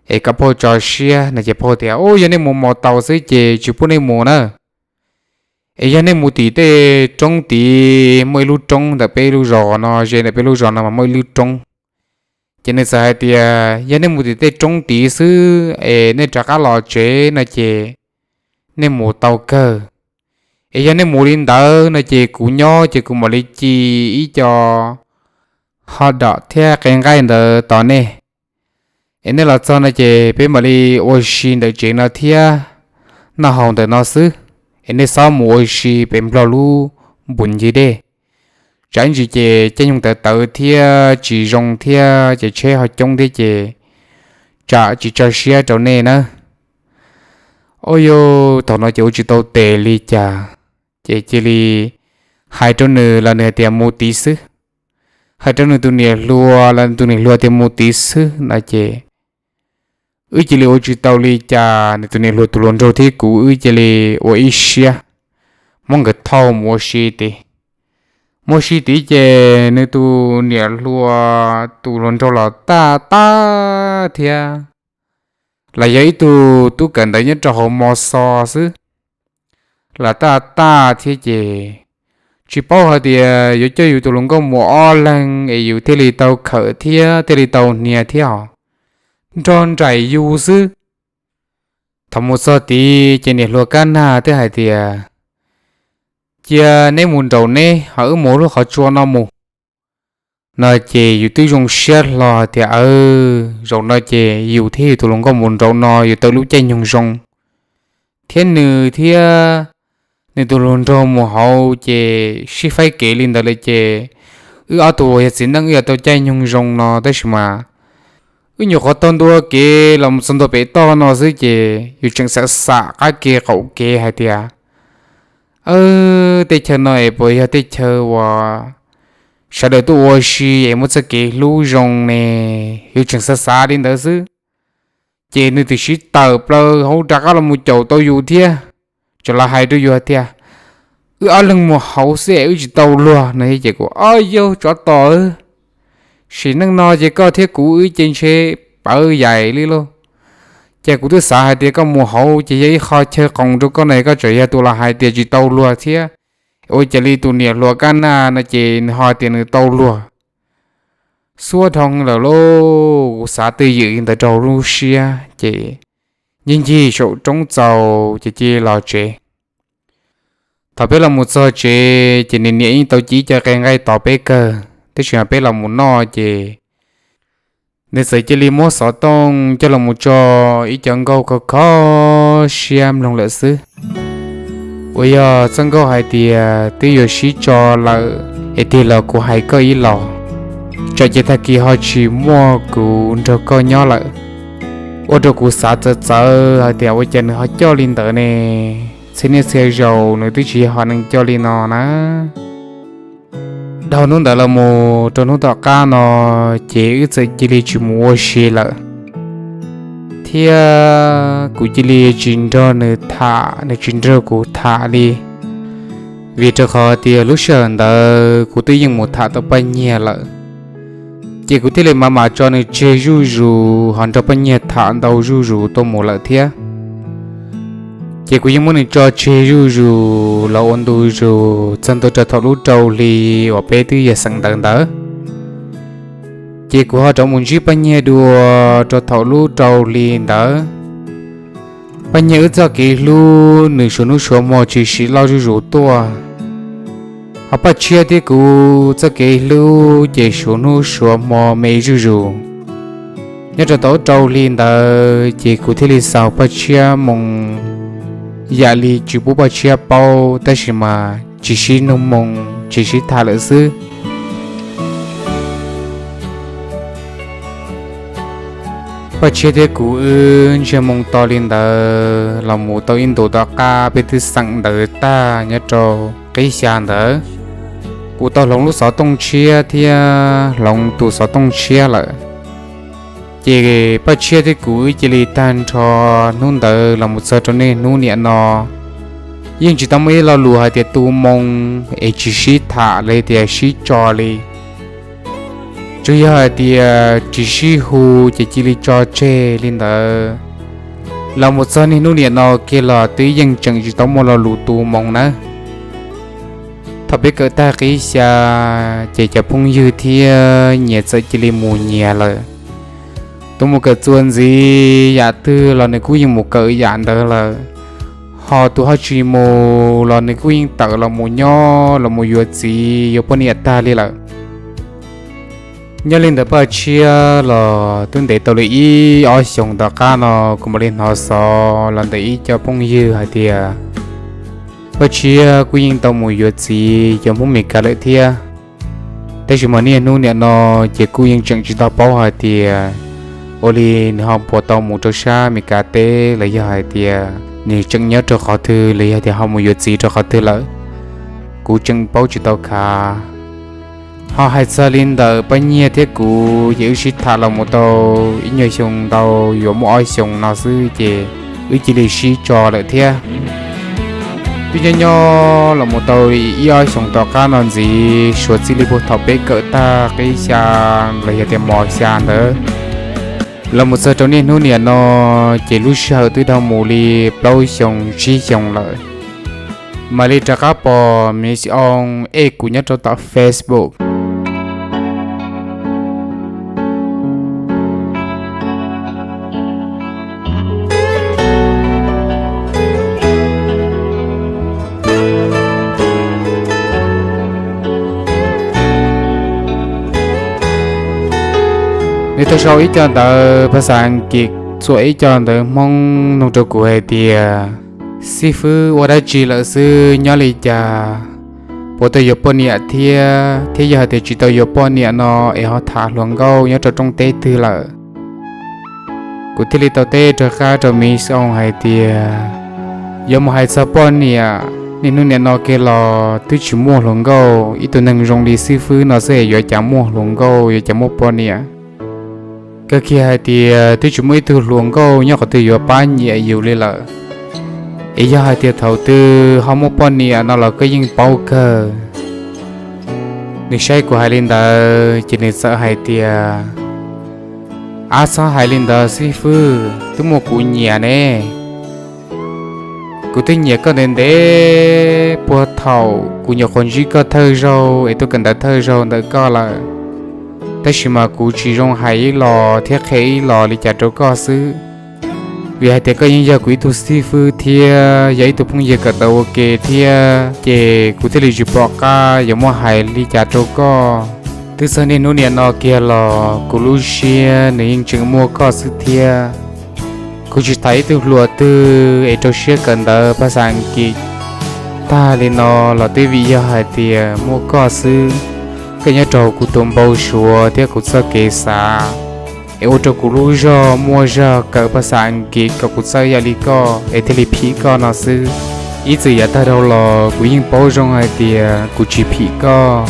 Es kom phauj tso siab no ces phauj tias, u, yog nej mus mos taus xwb ces tsis pub nej mus na. Es yog nej mus tim tej roob tid, muaj ib lub roob ntawm peb lub zos no, ze ntawm peb lub zos no mas muaj ib lub roob. Ces nws txawm hais tias yog nej mus tim tej roob tid xwb es nej rov qab los tsev no ces nej mus tau kawg. Es yog nej mus li ntawd no ces kuv nyob ces kuv mam li ci ib co hot dog thiab qe nqaij ntawd tos nej. Es nej los txog no ces peb mam li ua si ntawm tsev no thiab noj haus ntawm no xwb. Es nej xob mus ua si pem nplog lub npus ncig dej. Tsam ib ntsis ces caij nyoog tawv tawv thiab tsis zoo thiab ces tsheb ho coob thiab ces tsam tsis tso siab rau nej na. Ua yog thaum no ces ua tsis tau tes li cas, ces cia li hais rau nws los nws hais tias mus tid xwb. Hais rau nws tus niam hluas los nws tus niam hluas tias mus tid xwb no ces wb cia li ua tsis tau li cas, nws tus niam hluas tus hluas nraug thiab kuv wb cia li ua ib siab muab nkawd thauj mus ua si tid. Mus ua si tid ces nws tus niam hluas tus hluas nraug los taj tag thiab, los yog ib tug tub kawm ntawv nyob rau hauv mos xos xwb, los taj tag thiab ces tsis paub hais tias yuav coj yus tus hluas nkauj mus ob leeg es yus thiaj li tau khawm thiab thiaj li tau hnia thiab os, nrog nraim yus xwb. Thaum mus txog tid ces niam hluas Kab Nag thiaj hais tias, cia neb mus nraum neb, ho wb mus lub qhov tsua no mus no ces yus twb zoo siab hlo tias, aw, zaum no ces yus thiab yus tus hluas nkauj mus nraum no yuav tau lub caij nyoog zoo, thiab nws thiab nws tus hluas nraug mus hauv ces sib faib kev li ntawd lawm ces wb ob tug uas yog txiv neej wb yuav tau caij nyoog zoo no. Tab sis mas wb nyuam qhuav taug ntua kev los mus txog ntua pem toj no xwb ces yus tseem xav xam qab kev qaum kev hais tias, aw, teb chaws no es puas yog teb chaws uas sawv daws tuaj ua si es muaj txoj kev hlub zoo ne? Yus tseem xav xav li ntawd xwb ces nws twb sib tawm plaws hauv rov qab los mus caum tau yus thiab, tseem los hais rau yus hais tias, wb ob leeg mus hauv xwb es wb tsis tau luag no thiab. Ces kuv, o, yog tsov tom, sim neej no ces koj thiab kuv wb ces ntshe pawv yaim li lauj. Ces kuv twb xav hais tias koj mus hauv ces yog ib qho chaw qoos rau koj no, koj tseem yog tus los hais tias tsis tau luag thiab. Ua cas li tus niam hluas Kab Nag no ces nws ho tias nws tau luag. Xuab dhau lawm lauj, kuv xav twj ywm li ntawd rau lub siab ces ncig ncig saum roob txaus ces cia li los tsev. Thaum peb los mus txog tsev ces nws niam yeej tau ci ib co qe nqaij tos peb kawg, tab sis mas peb los mus noj ces nws txawm cia li muab xov tooj coj los mus tso ib co nkauj kho kho siab mloog lawm xwb. Uas yog txoj nkauj hais tias twb yuav sib tso lawm es tig los kuv hais koj ib los, tsam ces tag kis ho tsis muaj kuv nrog koj nyob lawm. Ua rau kuv xav txawv txawv hais tias ua cas nws ho coj li ntawd ne? Txhia niaj txhia zaus nws twb tsis yog hom neeg coj li no na. Dhau hnub ntawd los mus rau hnub tom qab no ces wb txawm cia li tsis mus ua si lawm. thiab kuv cia li tsis nrog nws tham, nws tsis nrog kuv tham li. Vim rau qhov tias lub sij hawm ntawd kuv twb yeej mus tham tau Paj Nyiag lawm, ces kuv thiaj li mam mam tso nws tseg zuj zus ho nrog Paj Nyiag tham ntau zuj zus tuaj mus lawm thiab. Ces kuv yeej muab nws tso tseg zuj zus los ua ntu zus txog ntua rau thaum lub rau hli uas peb twb yog xeem ntawv ntawd. Ces kuv ho rov mus ntsib Paj Nyiag dua rau thaum lub rau hli ntawd. Paj Nyiag wb txoj kev hlub nws suav hnub suav hmo tsis siv loj zuj zus tuaj, ho Paj Tshiab thiab kuv txoj kev hlub ces suav hnub suav hmo me zuj zus. Nyob rau thaum lub rau hli ntawd ces kuv thiaj li xaus Paj Tshiab moo yam li tsis pub Paj Tshiab paub, tab sis mas tsis sib nug moo, tsis sib tham lawm xwb. Paj Tshiab thiab kuv wb ntsiag moo to li ntawd los mus tau ib ntus tom qab peb twb xeem ntawv tag nyob rau qib xya ntawd. Kuv tau hloov lub xov tooj tshiab thiab hloov tus xov tooj tshiab lawm. Ces Paj Tshiab thiab kuv wb cia li tag nrho hnub ntawd los mus txog rau niaj hnub niam no, yeej tsis tau muaj ib lo lus hais tias tu moo es tsis sib tham los tias sib tso li. Tsuas yog hais tias tsis sib hu ces cia li tso tseg li ntawd. Los mus txog niaj hnub niam no kiag los twb yeej tseem tsis tau muaj lo lus tu moo nawb. Thaum peb kawm tag qib xya, ces cov phooj ywg thiab nyias txawm cia li mus nyias lawm. Tus mus kawm txuas ntxiv yam twg los nws kuj yeej mus kawm yam ntawd lawm, ho tus ho tsis mus los nws kuj yeej tawm los mus nyob los mus yuav txiv yuav poj niam tag li lawm. Nyob li ntawd Paj Tshiab los twb ntev tau li ib ob xyoos tom qab no kuv mam li hnov xov los ntawm ib co phooj ywg hais tias Paj Tshiab kuj yeej tau mus yuav txiv cov Hmoob Mes Kas lawm thiab. Tab sis mas niaj hnub niam no ces kuj yeej tseem tsis tau paub hais tias ua li nws ho puas tau mus rau sab Mes Kas teb los yog hais tias nws tseem nyob rau qhov twg los yog tias ho mus yuav txiv rau qhov twg lawm, kuv tseem paub tsis tau khav. Ho hais txog li ntawm Paj Nyiag thiab kuv ces wb sib tham los mus tau ib nyuag xyoo ntau, yuav muaj ob xyoos no xwb ces wb cia li sib tso lawm thiab. Twb nyob nyob los mus tau ib ob xyoos tom qab no ntxiv, suav txij li puag thaum peb kawm tag qib xya los yog tias mos xya ntawd los mus txog rau niaj hnub niam no, ces lub sij hawm twb dhau mus li plaub xyoos tsib xyoos lawm. Mam li rov qab pom Miss Ong add kuv nyob rau tom Facebook. Nws tau sau ib co ntawv phas xas Askiv, txuam ib co ntawv Hmoob nug rau kuv hais tias, xib fwb ua dab tsi lawm xwb nyob li cas, puas tau yuav poj niam thiab, thiab yog hais tias tsis tau yuav poj niam no es ho tham hluas nkauj nyob rau rooj teb twg lawm? Kuv thiaj li tau teb rov qab rau Miss Ong hais tias, yuav mus hais txog poj niam, niaj hnub niam no kiag los twb tsis muaj hluas nkauj, ib tug neeg zoo li xib fwb no xwb es yuav cas muaj hluas nkauj, yuav cas muaj poj niam. Kawg kiag hais tias twb tsis muaj ib tug hluas nkauj nyob qhov twg yuav pab nyiam yus li lawm. Es yog hais tias thaum twg ho muaj poj niam no los koj yeej paub kawg. Nws saib kuv hais li ntawd ces nws txawm hais tias, ab, txhob hais li ntawd xib fwb, twb muaj kuv nyiam ne. Kuv twb nyiam koj ntev ntev puag thaum kuv nyuam qhuav ntsib koj thawj zaug es tuaj kawm ntawv thawj zaug ntawm koj lawm, tab sis mas kuv tsis zoo hais ib los thiab qhia ib los li cas rau koj xwb. Vim hais tias koj yeej yog kuv ib tug xib fwb thiab yog ib tug phooj ywg kawm ntawv ua ke thiab, ces kuv thiaj li tsis pom qab yuav muab hais li cas rau koj. Twb txog niaj hnub niam no kiag los kuv lub siab nws yeej tseem muaj koj xwb thiab. Kuv tsis tham ib tug hluas twg es rau siab kawm ntawv phas xas Askiv tag li no los twb vim yog hais tias muaj koj xwb. Koj nyob rau kuv tus npau suav thiab kuv txoj kev xav, es ua rau kuv lub zog muaj zog kawm phas xas Askiv kom kuv txawj ib yam li koj es thiaj li phim koj no xwb. Ib txwm yav tag dhau los kuv yeej paub zoo hais tias kuv tsis phim koj,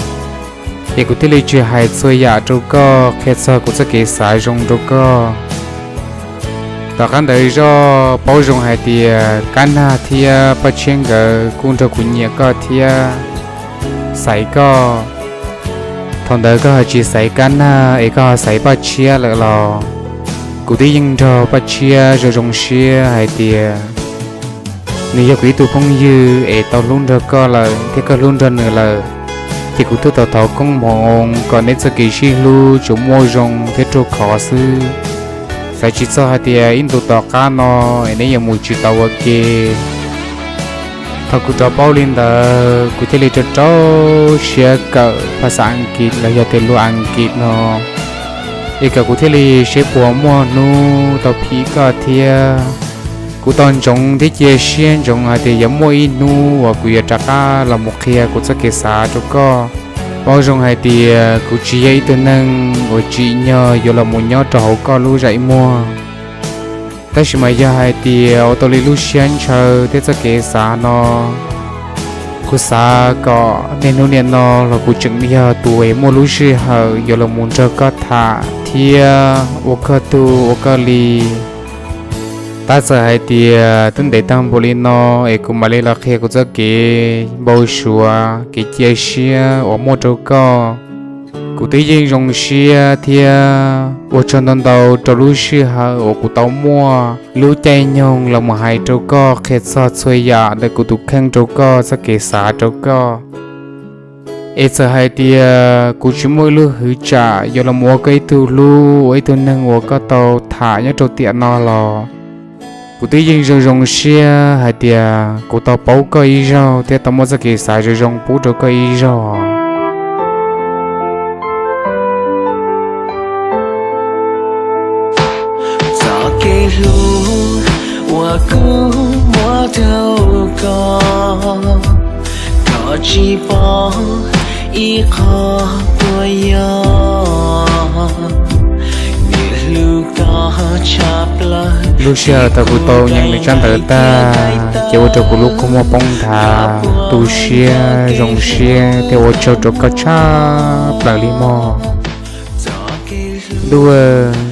es kuv thiaj li tsis hais txhua yam rau koj, qhia txog kuv txoj kev xav zoo rau koj. Tom qab ntawd zoj paub zoo hais tias Kab Nag thiab Paj Tshiab nkawd kuj nrog kuv nyiam koj thiab xaiv koj. Thaum ntawd koj ho tsis xaiv Kab Nag es koj ho xaiv Paj Tshiab lawm los kuv twb yeej nrog Paj Tshiab zoo zoo siab hais tias nws yog kuv ib tug phooj ywg es tau hlub nrog koj lawm thiab koj hlub nrog nws lawm, ces kuv twb tau thov koob hmoov kom neb txoj kev sib hlub tsuas muaj zoo thiab ruaj khov xwb. Xav tsis txog hais tias ib ntus tom qab no es neb yuav mus tsis tau ua ke. Thaum kuv rov paub li ntawd kuv thiaj li rau rau siab kawm phas xas Askiv los yog tias lus Askiv no, es kom kuv thiaj li seb puas muaj hnub tau phim koj thiab. Kuv tau ntsoov thiab cia siab ntsoov hais tias yuav muaj ib hnub uas kuv yuav rov qab los mus qhia kuv txoj kev xav rau koj. Paub zoo hais tias kuv tsis yog ib tug neeg uas tsim nyog yuav los mus nyob rau hauv koj lub zais muag, tab sis mas yog hais tias ua tau li lub siab ntshaw thiab txoj kev xav no, kuv xav kom niaj hnub niaj no los kuv tseem yog tus uas muaj lub sij hawm yuav los mus nrog koj tham thiab ua koj tug ua koj li. Tab txawm hais tias twb ntev tag npaum li no es kuv mam li los qhia kuv txoj kev npau suav kev cia siab uas muaj rau koj. Kuv twb yeej zoo siab thiab ua tsaug ntau ntau rau lub sij hawm uas kuv tau muaj lub caij nyoog los mus hais rau koj qhia txog txhua yam ntawm kuv tus kheej rau koj, txoj kev xav rau koj. Es txawm hais tias kuv tsis muaj ib lub hwv tsam yuav los mus ua koj ib tug hlub, ua ib tug neeg uas koj tau tham nyob rau tiam no los, kuv twb yeej zoo zoo siab hais tias kuv tau paub koj ib zaug thiab tau muaj txoj kev xav zoo zoo pub rau koj ib zaug. Txoj kev hlub uas kuv muaj rau koj, koj tsis pom ib qho tuaj yog. Niam hlub koj tshaj plaws. Lub sij hawm thaum kuv tau nyeem nws tsab ntawv tag ces ua rau kuv lub kua muag poob nthav, tu siab, zoo siab thiab ua tsaug rau koj tshaj plaws li mog. Ntuj,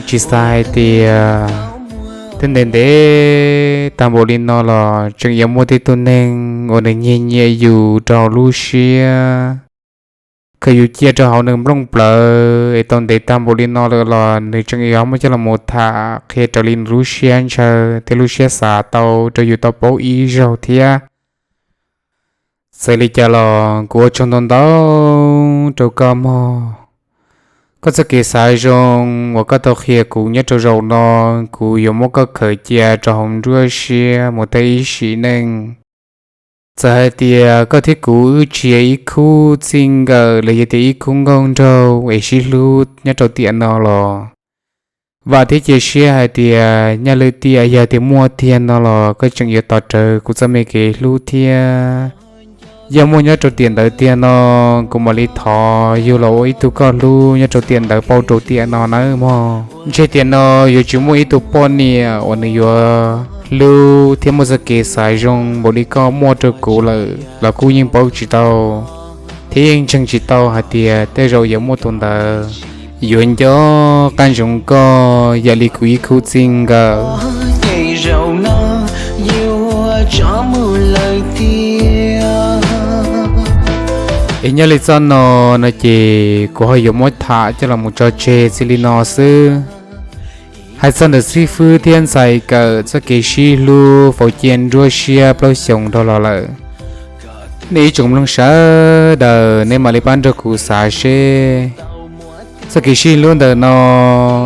tsis xav hais tias twb ntev ntev tag npaum li no los tseem yuav muaj tej tug neeg uas nws nyiag nyiam yus rau hauv lub siab, khaws yus cia rau hauv nws nplooj plawv es tau ntev tag npaum li no lawm los nws tseem yuav muab coj los mus tham qhia raws li nws lub siab ntshaw thiab lub siab xav tau rau yus tau paub ib zaug thiab. Txawm li cas los kuv ua tsaug ntau ntau rau koj mog. Koj txoj kev xav zoo uas koj tau qhia kuv nyob rau zaum no, kuv yuav muab koj khaws cia rau hauv nruab siab mus tag ib sim neej. Txawm hais tias koj thiab kuv wb tsis yog ib khub txij nkawm los yog tias ib khub nkauj nraug es sib hlub nyob rau tiam no los, vam thiab cia siab hais tias nyob lwm tiam yog tias muaj tiag no los koj tseem yuav tos rawv kuv txoj me kev hlub thiab. Yog muaj nyob rau tiam ntawd tiag no, kuv mam li thov yug los ua ib tug koj hlub nyob rau tiam ntawd pauj rau tiam no nawb mog. Ntshe tiam no yuav tsis muaj ib tug poj niam uas nws yuav hlub thiab muaj txoj kev xav zoo npaum li koj muaj rau kuv lawm los kuj yeej paub tsis tau thiab yeej ntseeg tsis tau hais tias tej zaum yuav muaj tus ntawd yuav nco qab ntsoov koj yam li kuv ib khub txij nkawm. Es nyob li txoj no no ces kuv ho yuav muab tham coj los mus tso tseg txij li no xwb. Hais txog ntawm xib fwb thiab ntxhais kawm txoj kev sib hlub faus cia nruab siab plaub xyoos dhau los lawm, nej ib tsoom mloog sawv daws nej mam li pab nrog kuv xav seb txoj kev sib hlub ntawm no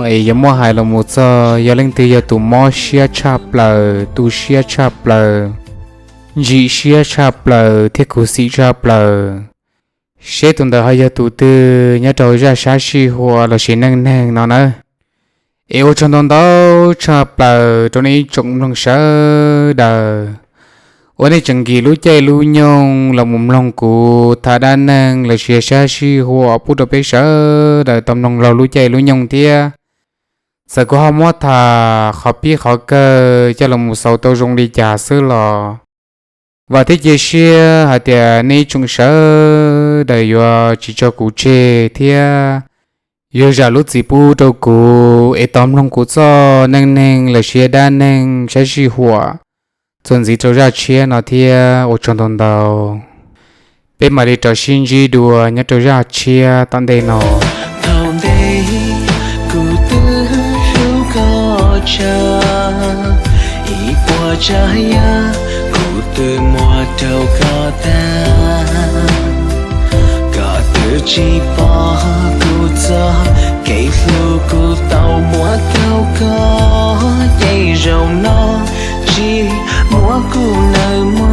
es yuav muab hais los mus txog yog leej twg yog tus mob siab tshaj plaws, tu siab tshaj plaws, ntsim siab tshaj plaws thiab khuv xim tshaj plaws, seb tus ntawd ho yog tus twg nyob rau zaj sab sij huam lossis neej neeg no nawb. Es ua tsaug ntau ntau tshaj plaws rau nej ib tsoom mloog sawv daws uas nej tseem nkim lub caij lub nyoog los mus mloog kuv tham dab neeg lossis sab sij huam pub rau peb sawv daws tau mloog laug lub caij lub nyoog thiab. Txawm kuv ho muab tham qhov pib qhov kawg coj los mus xaus tau zoo li cas xwb los vam thiab cia siab hais tias nej ib tsoom sawv daws yuav tsis tso kuv tseg thiab Yog zam lub txim pub rau kuv es tau mloog kuv txoj neej neeg los sis dab neeg saib sij huam txuas ntxiv rau zaj tshiab no thiab ua tsaug ntau ntau. Peb mam li rov sib ntsib dua nyob rau zaj tshiab tom ntej no. Thaum ntej kuv twb hlub koj tshaj ib puas tsav yam, kuv twb muag rau koj tag. Koj twb tsis pom kuv txoj kev hlub, kuv tau muab rau koj ces zaum no tsis muab kuv nawb mog.